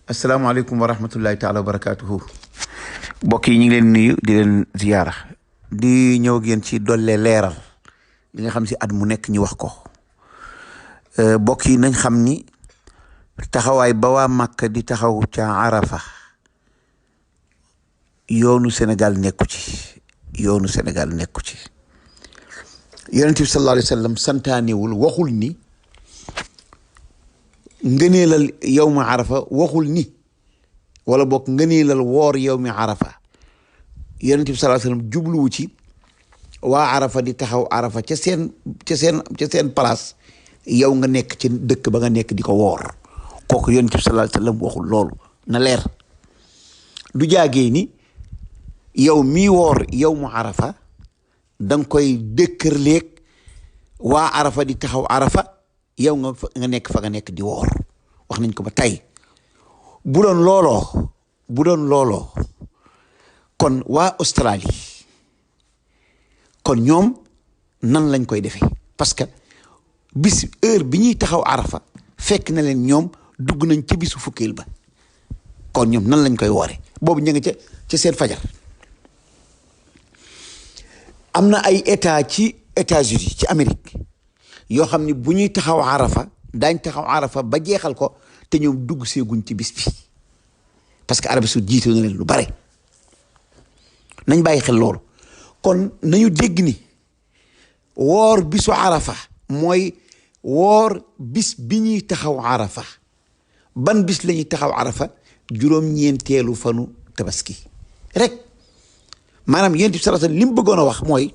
asalaamaaleykum wa rahmatullahi taala wa barakaatuhu. Mbokk yi ñu ngi leen nuyu di leen ziyaara di ñëw ak yéen ci dolle leeral li nga xam si at mu nekk ñu wax ko. Mbokk yi nañ xam ni taxawaay ba waa Màkka di taxaw ca Arafa yoonu Sénégal nekku ci yoonu Sénégal nekku ci. Yonent bi sallallahu alayhi wa sallam santaanewul waxul ni ngëneelal yow mi Arafa waxul ni wala boog ngëneelal woor yow mi Arafa Yonent bi sallallahu alayhi wa sallam jubluwu ci waa Arafa di taxaw Arafa ca seen place yow nga nekk ci dëkk ba nga nekk di ko woor kooku Yonent bi sallallahu alayhi wa sallam waxul loolu na leer. du jaagee ni yow mi woor yow mu Arafa danga koy dëkkërleeg waa Arafa di taxaw Arafa yow nga nekk fa nga nekk di woor wax nañ ko ba tey. bu doon looloo kon waa Australie kon ñoom nan lañ koy defee parce que bis heure bi ñuy taxaw Arafa fekk na leen ñoom dugg nañ ca bisu fukkeel ba kon ñoom nan lañ koy woore boobu ñu ngi ca seen fajar. am na ay état ci États-Unis ci Amérique yoo xam ni bu ñuy taxaw Arafa daañ taxaw Arafa ba jeexal ko te ñoom dugg seeguñ ci bis bi parce que Arabie Saoudite jiite na leen lu bare nañ bàyyi xel loolu. kon nañu dégg ni woor bisu Arafa mooy woor bis bi ñuy taxaw Arafa ban bis la ñuy taxaw Arafa juróom-ñeenteelu fanu tabaski rek. maanaam Yonent bi sallallahu alayhi wasallam li mu bëggoon a wax mooy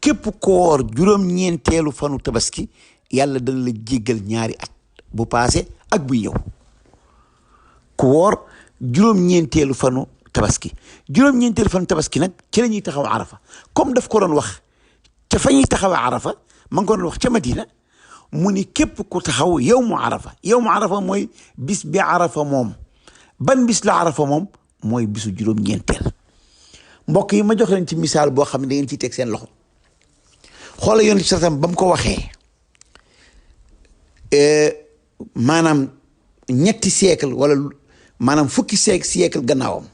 képp ko woor juróom-ñeenteelu fanu tabaski yàlla dana la jéggal ñaari at bu paase ak buy ñëw. ku woor juróom-ñeenteelu fanu tabaski fanu tabaski nag ci la ñuy taxaw Arafa comme daf ko doon wax ca fa ñuy taxaw Arafa ma ngi ko doon wax ca Madina mu ni képp ku taxaw yow mu Arafa mooy bis bi Arafa moom ban bis la Arafa moom mooy bisu juróom-ñeenteel. mbokk yi ma jox leen ci misaal boo xam ne da ngeen ciy teg seen loxo xoola Yonent bi sallam ba mu ko waxee maanaam ñetti siècle wala maanaam fukki siècle gannaawam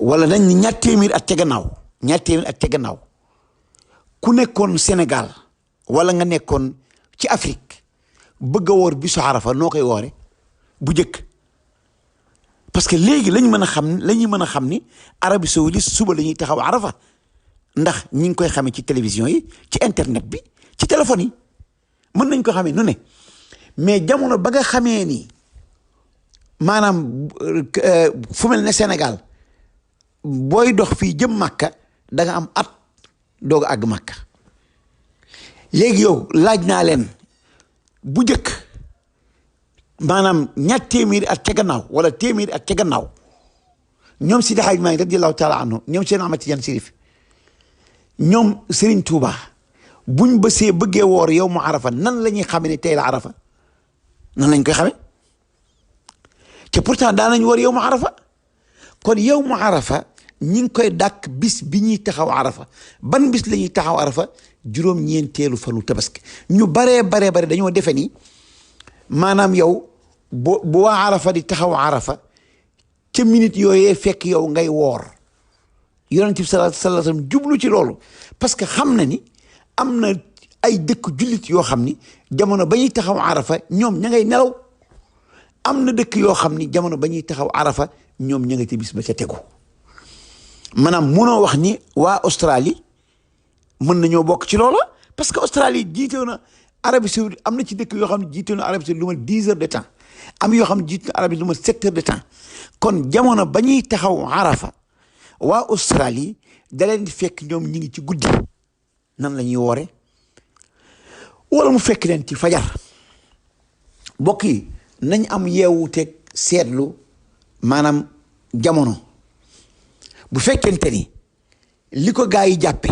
wala nañ ni ñaar téeméer at ca gannaaw ku nekkoon Sénégal wala nga nekkoon ci Afrique bëgg a woor bisu Arafa noo koy woore bu jëkk parce que léegi lañu mën a xam ni Arabie Saoudite suba la ñuy taxaw Arafa ndax ñi ngi koy xamee ci télévision yi ci internet bi ci téléphone yi mën nañ ko xamee nu ne mais jamono ba nga xamee ni maanaam fu mel ne Sénégal booy dox fii jëm Màkka da nga am at doog a àgg Màkka léegi yow laaj naa leen bu jëkk maanaam ñaar téeméeri at ca gannaaw wala téeméeri at ca gannaaw ñoom Sidi Hadj Malick radiyallahu taala anhu ñoom Cheikh Ahmad Tidiane Chérif ñoom Serigne Touba buñ bëggee woor yow mu Arafa nan la ñuy xamee ne tey la Arafa nan lañ koy xamee te pourtant daan nañ woor yow mu Arafa kon yow mu Arafa ñi ngi koy dàkk bis bi ñuy taxaw Arafa ban bis la ñuy taxaw Arafa juróom-ñeenteelu fanu tabaski ñu baree dañoo defe ni maanaam yow bu waa Arafa di taxaw Arafa ca minute yooyee fekk yow ngay woor Yonent bi sallallahu alayhi wa sallam jublu ci loolu parce que xam na ni am na ay dëkk jullit yoo xam ni jamono ba ñuy taxaw Arafa ñoom ña ngay nelaw am na dëkk yoo xam ni jamono ba ñuy taxaw Arafa ñoom ña nga ci bis ba ca tegu maanaam munoo wax ni waa Australie mën nañoo bokk ci loola parce que Australie jiitew na Arabie Saoudite am na ci dëkk yoo xam ne jiitew na Arabie Saoudite lu ma 10 heures de temps am yoo xam ne jiitew na Arabie lu ma 7 heures de temps kon jamono ba ñuy taxaw Arafa waa Australie da leen di fekk ñoom ñi ngi ci guddi nan la ñuy woore wala mu fekk leen ci fajar. mbokk yi nañ am yeewuteeg seetlu maanaam jamono bu fekkente ni li ko gaa yi jàppe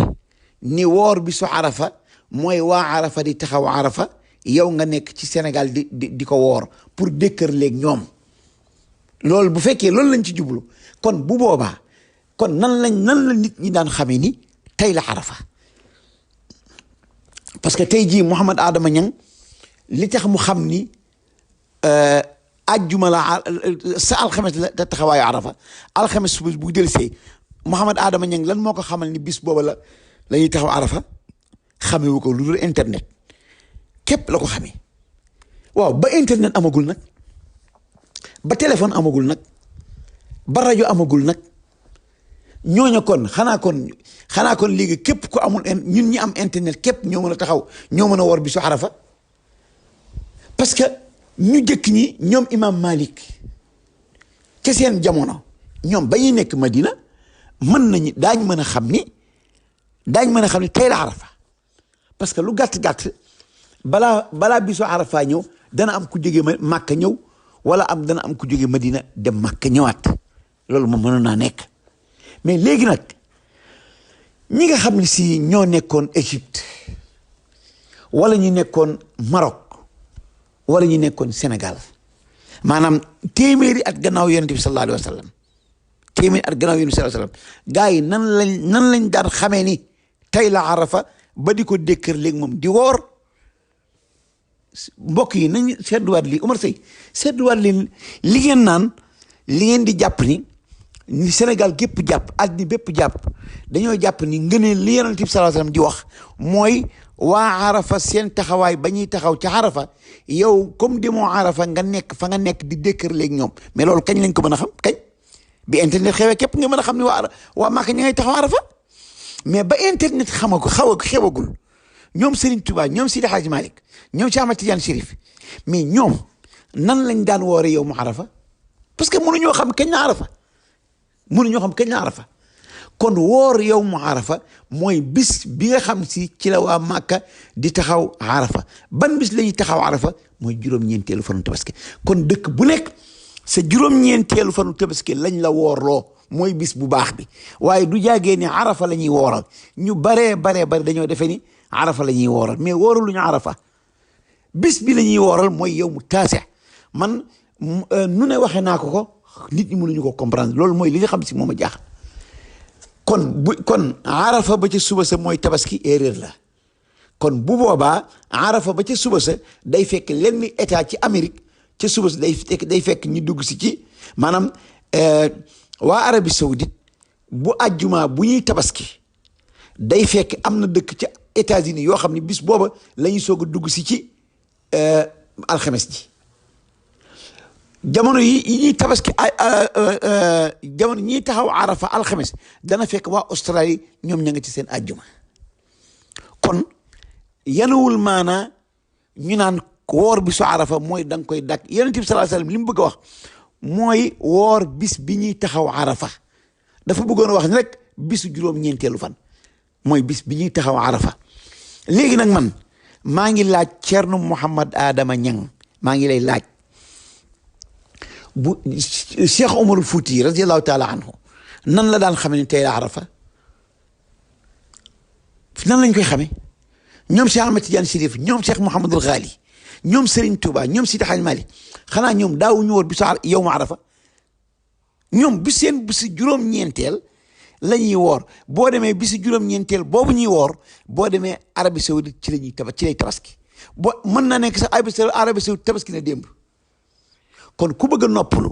ni woor bi su Arafa mooy waa Arafa di taxaw Arafa yow nga nekk ci Sénégal di ko woor pour dëkkër léeg ñoom loolu bu fekkee loolu lañ ci jublu kon bu boobaa kon nan la nit ñi daan xamee ni tey la Arafa parce que tey jii Mouhamed Adama Niang li tax mu xam ni ajjuma la sa alxames la taxawaayu arafa alxames bu dellusee Mouhamed Adama Niang lan moo ko xamal ni bis booba la ñuy taxaw arafa xamewu ko lu dul internet képp la ko xamee waaw ba internet amagul nag ba téléphone amagul nag ba rajo amagul nag ñooñu kon xanaa kon léegi képp ku amul ñun ñi am internet képp ñoo mën a taxaw ñoo mën a woor bisu arafa parce que ñu jëkk ñi ñoom imam Malik ca seen jamono ñoom ba ñuy nekk Madina daañ mën a xam ni tey la arafa parce que lu gàtt-gàtt balaa bisu arafa ñëw dana am ku jógee Màkka ñëw wala dana am ku jógee Madina dem Màkka ñëwaat loolu moom mënoon naa nekk mais léegi nag ñi nga xam ne si ñoo nekkoon Égypte wala ñu nekkoon Maroc wala ñu nekkoon Sénégal maanaam téeméeri at gannaaw yonent bi sallallahu alayhi wa sallam téeméeri at gannaaw yonent bi sallallahu alayhi wa sallam gars yi nan lañ daan xamee ni tey la arafa ba di ko dékkër léegi moom di woor mbokk yi nañ seetluwaat lii Omar Seye seetluwaat leen li ngeen di jàpp ni Sénégal gépp jàpp àddina bépp jàpp dañoo jàpp ni ngëneel li yonent bi sallallahu alayhi wa sallam di wax mooy waa arafa seen taxawaay ba ñuy taxaw ci arafa yow comme demoo arafa nga nekk fa nga nekk di dékkër léegi ñoom mais loolu kañ lañ ko mën a xam kañ bi internet xewee képp nga mën a xam ni waa Màkka ña ngay taxaw arafa mais ba internet xewagul ñoom Serigne Touba ñoom Sidi Hadj Malick ñoom Cheikh Ahmad Tidiane Chérif mais ñoom nan lañ daan woore yow mu arafa parce que mënuñoo xam kañ la arafa kon woor yow mu arafa mooy bis bi nga xam si ci la waa Màkka di taxaw arafa ban bis la ñuy taxaw arafa mooy juróom-ñeenteelu fanu tabaski kon dëkk bu nekk sa juróom-ñeenteelu fanu tabaski lañ la woorloo mooy bis bu baax bi waaye du jaagee ni arafa la ñuy wooral ñu baree dañoo defee ni arafa la ñuy wooral mais wooralu ñu arafa bis bi la ñuy wooral mooy yow mu taase man nu ne waxee naa ko nit ñi mënuñu ko comprendre loolu mooy li nga xam si moom a jaaxal kon arafa ba ca suba sa mooy tabaski erreur la kon bu boobaa arafa ba ca suba sa day fekk lenn état ci Amérique ca suba sa day fekk ñu dugg si ci maanaam waa Arabie Saoudite bu àjjuma bu ñuy tabaski day fekk am na dëkk ca États-Unis yoo xam ne bis booba la ñuy soog a dugg si ci alxames ji jamono yi ñuy tabaski jamono ñiy taxaw arafa alxames dana fekk waa Australie ñoom ña nga ci seen àjjuma kon yanuwul maanaa ñu naan woor bisu arafa mooy da nga koy dàkk yonent bi sallallahu alayhi wasallam li mu bëgg a wax mooy woor bis bi ñuy taxaw arafa dafa bëggoon a wax ni rek bisu juróom-ñeenteelu fan mooy bis bi ñuy taxaw arafa léegi nag man maa ngi laaj Thierno Mouhamed Adama Niang maa ngi lay laaj bu Cheikh Omarul Fouti radiyallahu taala anhu nan la daan xamee ni tey la arafa nan lañ koy xamee ñoom Cheikh Ahmed Tidiane Chérif ñoom Cheikh Mouhamadul Ghali ñoom Serigne Touba ñoom Sidi Hadj Malick xanaa ñoom daawuñu woor bisu yow ma arafa ñoom bi seen bisu juróom-ñeenteel la ñuy woor boo demee bisu juróom-ñeenteel boobu ñuy woor boo demee Arabie Saoudite ci lay tabaski mën na nekk sax Arabie Saoudite tabaski na démb kon ku bëgg a noppalu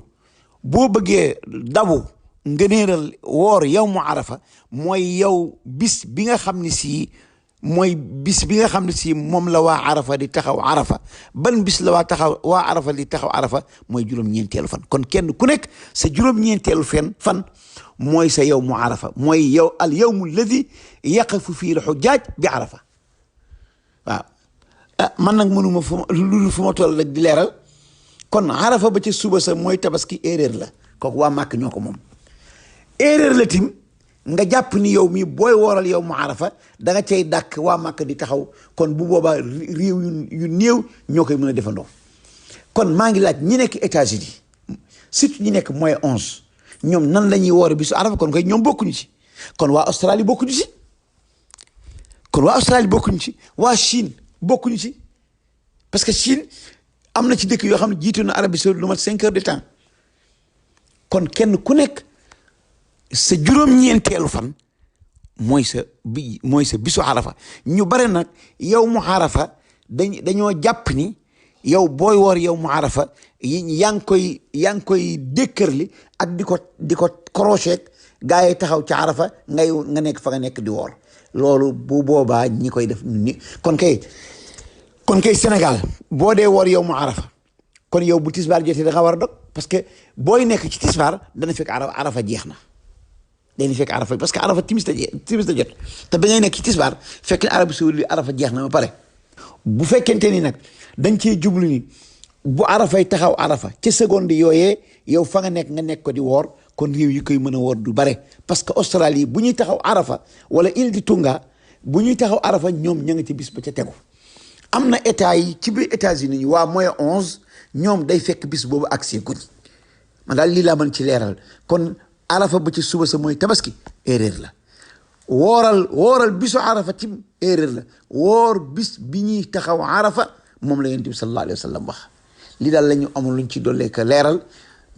boo bëggee dabu ngëneeral woor yow mu arafa mooy yow bis bi nga xam ne si moom la waa arafa di taxaw arafa ban bis la waa arafa di taxaw arafa mooy juróom-ñeenteelu fan kon kenn ku nekk sa juróom-ñeenteelu fan mooy sa yow mu arafa mooy yow al yawmu alladi yaqifu fii l xujjaaj bi arafa waaw man nag mënuma fu ma toll rek di leeral kon arafa ba ca suba sa mooy tabaski erreur la kooku waa màkk ñoo ko moom erreur la tim nga jàpp ni yow mii booy wooral yow mu arafa da nga cay dàkk waa màkk di taxaw kon bu boobaa réew yu néew ñoo koy mën a defandoo kon maa ngi laaj ñi nekk États-Unis surtout ñi nekk moins 11 ñoom nan la ñuy woore bisu arafa kon koy ñoom bokkuñu ci kon waa Australie bokkuñu ci waa Chine bokkuñu ci parce que Chine am na ci dëkk yoo xam ne jiitu na Arabie Saoudite lu mat 5 heures de temps kon kenn ku nekk sa juróom-ñeenteelu fan mooy sa bisu arafa ñu bare nag yow mu arafa dañoo jàpp ni yow booy woor yow mu arafa yaa ngi koy dékkërli ak di ko crochet gaa yi taxaw ci arafa nga nekk fa nga nekk di woor loolu bu boobaa ñi koy def ni kon kay Sénégal boo dee woor yow mu arafa kon yow bu tisbaar jotee da nga war a dog parce que booy nekk ci tisbaar dana fekk arafa jeex na dañuy fekk arafa parce que arafa timis da jot te ba ngay nekk ci tisbaar fekk ne arafa jeex na ba pare bu fekkente ni nag dañ cee jublu ni bu arafay taxaw arafa ca seconde yooyee yow fa nga nekk ko di woor kon réew yi koy mën a woor du bare parce que Australie bu ñuy taxaw arafa wala île di Tonga bu ñuy taxaw arafa ñoom ña nga ci bis ba ca tegu am na état yi ci biir États-Unis waa moyen 11 ñoom day fekk bis boobu accès guñ man daal lii laa mën ci leeral kon arafa ba ci suba sa mooy tabaski erreur la wooral bisu arafa ci erreur la woor bis bi ñuy taxaw arafa moom la yonent bi sallallahu alayhi wa sallam wax lii daal la ñu amul luñ ci dollee ka leeral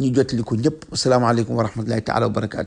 ñu jottali ko ñëpp asalaamaaleykum wa rahmatullahi taala wa barakaatu